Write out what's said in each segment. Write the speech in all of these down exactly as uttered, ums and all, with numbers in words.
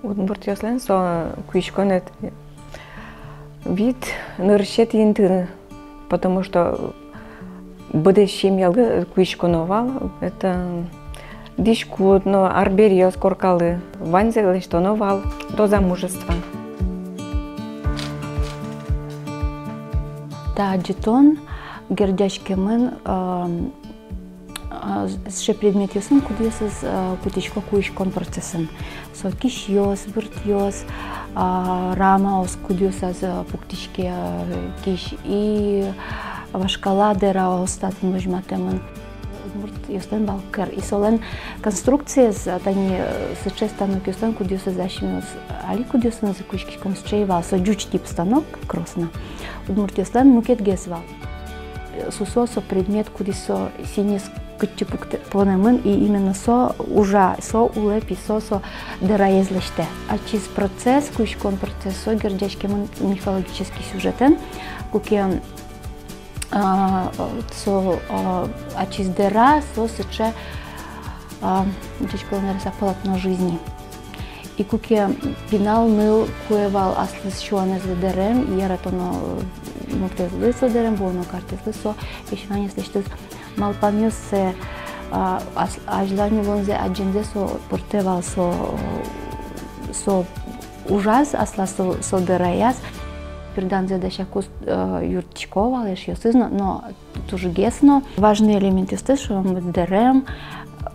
Удмуртъёслэн со куиськонэз вить нырысетӥ инты, потому что быдэс семьялы куиськоно вал, это дӥськут но арбериос коркалы, ваньзэ лэсьтоно вал до замужества. Та адӟытон герӟаськемын, ам, а, сыӵе предметъёсын, кудъёсыз, а, кутӥсько куиськон процессын. Со кисьёс, выртъёс, а, рамаос, кудъёсаз, а, пуктӥське, а, кись, и вашкала дэраос татын возьматэмын. Удмуртъёслэн вал кӧр. И солэн конструкциез, а, тани, э, сыӵе станокъёслэн, кудъёсыз асьмеос али кудъёсынызы куиськиськом, сыӵе ӧй вал, со ӟуч тип станок, кросна. Удмуртъёслэн мукетгес вал. Сусо со предмет, кудӥз со сӥньыс кытчы пуктэ-, понэмын, и именно со ужа, со улэп, и со, со дэраез лэсьтэ. Ачиз процесс, куиськон процесс, со герӟаськемын мифологический сюжетэн, куке, а, со, а, ачиз дэра, со сыӵе, а, ӟечкылон вераса, полотно жизни. И куке пинал ныл куэ вал аслыз сюанэзлы дэрем, и яратоно, э, муртэзлы со дэрем, вуоно картэзлы, со весь ваньзэ лэсьтӥз малпанъёссэ, а, ас-, азьлань улонзэ адӟемзэ со пыртэ вал со, со ужаз аслаз, со, со дэраяз. Пирданзэ дасякуз, э, юрттӥсько вал эшъёсыз но, но тужгес но важный элементъёсты, шуом, дэрем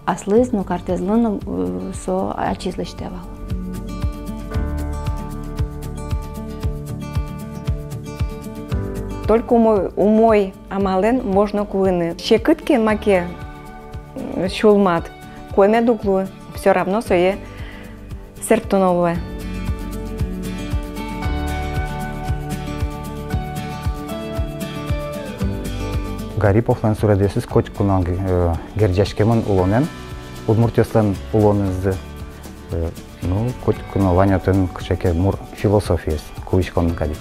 аслыз но картэзлы но, э, со ачиз лэсьтэ вал. Только умой, умой амалэн можно куыны. Секыт ке маке, м, сюлмад, куэмед уг луы, всё равно сое сэрттоно луэ. Гариповлэн суредъёсыз котьку но ге-, э, герӟаськемын улонэн, удмуртъёслэн улонзы, э, ну, котьку но вань отын кыӵе ке мур философиез, куиськон кадь ик.